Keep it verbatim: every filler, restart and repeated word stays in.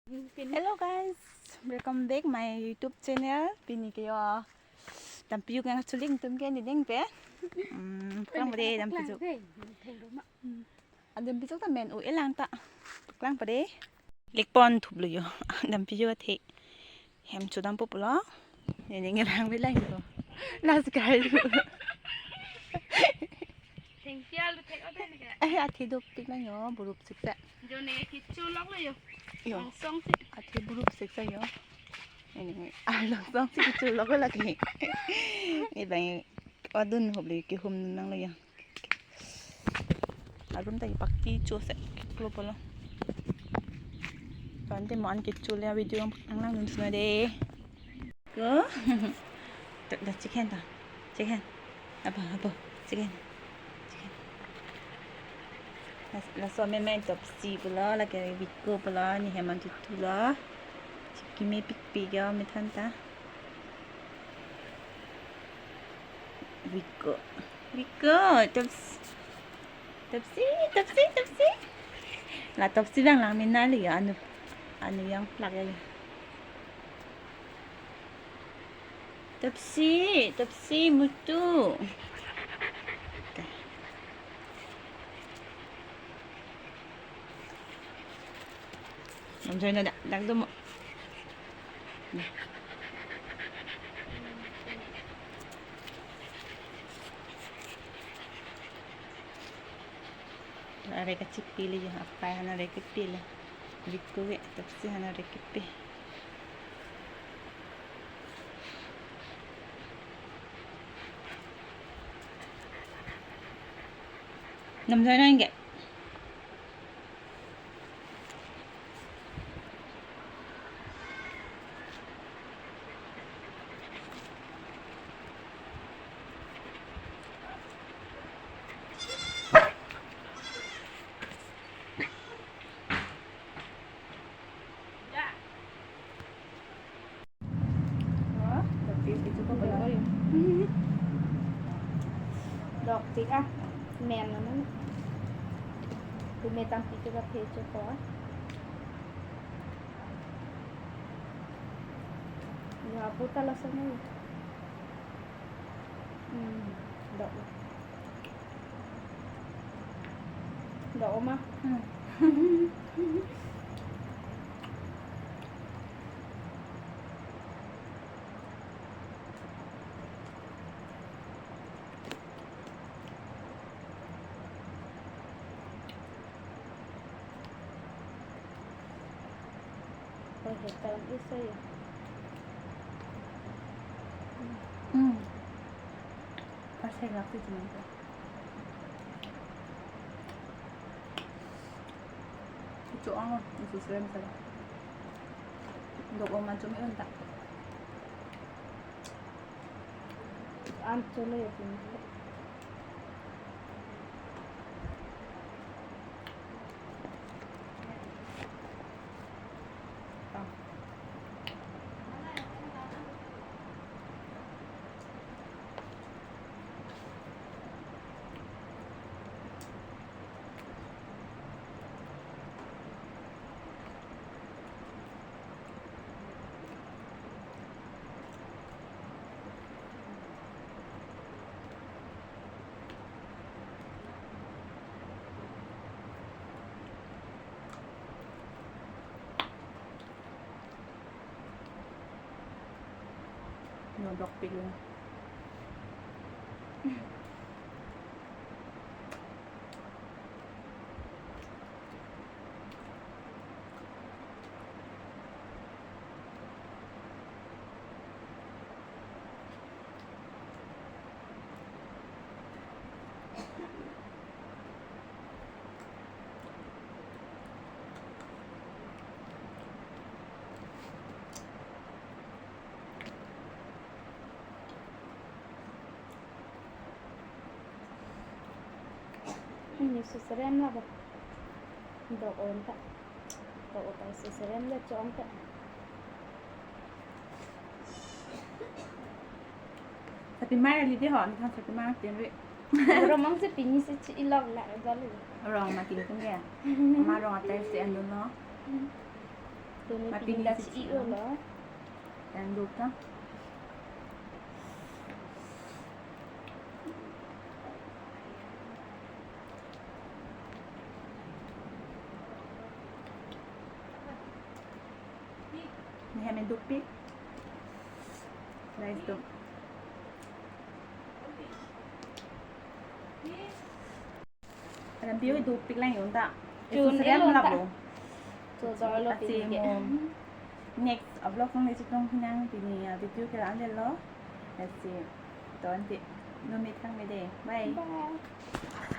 Hello guys, welcome back my YouTube channel. Pini ke yo dampijuk nangchuling atum ke ningding pe. Hmm, klang pade dampijuk. Hmm. Adampijuk ta men u elang ta. Klang pade. Lekpon thuplo yo. Dampijuk athe. Hem chodampo pulo. Ningding elang bilang yo. Last guy. Thengpial thek ode ne ke. Eh, athe dopik lang yo, burup siksa. Jo ne ke kichu loklo yo. Yo. Langsong si. Athe burup siksa yo. Ini, ah, langsong si kichu loklo lagi. Ini bang adun hobli kihum nanglo yo. Arum ta pakti chose klo pulo. Tante mo an kichu le video nang langdun suna de. Ko. Da, da chicken ta. Chicken. Apa, apa? Chicken. Chicken. Las-, laso meme Topsy pulo, lake Viko pulo, ne hem an tutu lo. Chikimepikpik yo methan ta. Viko. Viko, Tops-, Topsy, Topsy, Topsy. La Topsy bang lang mina li yo, anu. Anu yang plak ya. Topsy, Topsy, mutu. Namjoy na dak, dak do mo. Are kachipili ya, apa hana are kipili. Viko ke, Topsy hana are kipi. Namjoy nang ke? Dok tik ah, men na man. Tu me tampi ke ba phe cho ko ah. Ya, buta langsung ni. Hmm, dok. Dok oma. Hmm. Oh, hetal isa ya. Hmm. Pas hetal itu nanti. Kecho-ong, susu serem salah. Dok oma chumi unta. An chole ya pini. Nodok pilo. Ini suserem la ba. Dok unta. Dok unta suserem le chong ta. Tapi mai li de ho, ni kan tapi mai tin ri. Romang si pini si chi ilok la jali. Rong ma tin tung ya. Ma rong atai si anu no. Doni Mati pini ni dak si si-i-o lo. Yang duk ta. Ni hem duk pi. Guys, duk. Adam bio duk pik lang yun ta. Chun Itu sedang ilon ta. Melap lo. Chojor lo Asi pini ke. Mo. Next vlog nang le chetong hinang pini, ah, video ke lang le lo. Asi. Ton ti. Numit kang me de. Bye. Bye.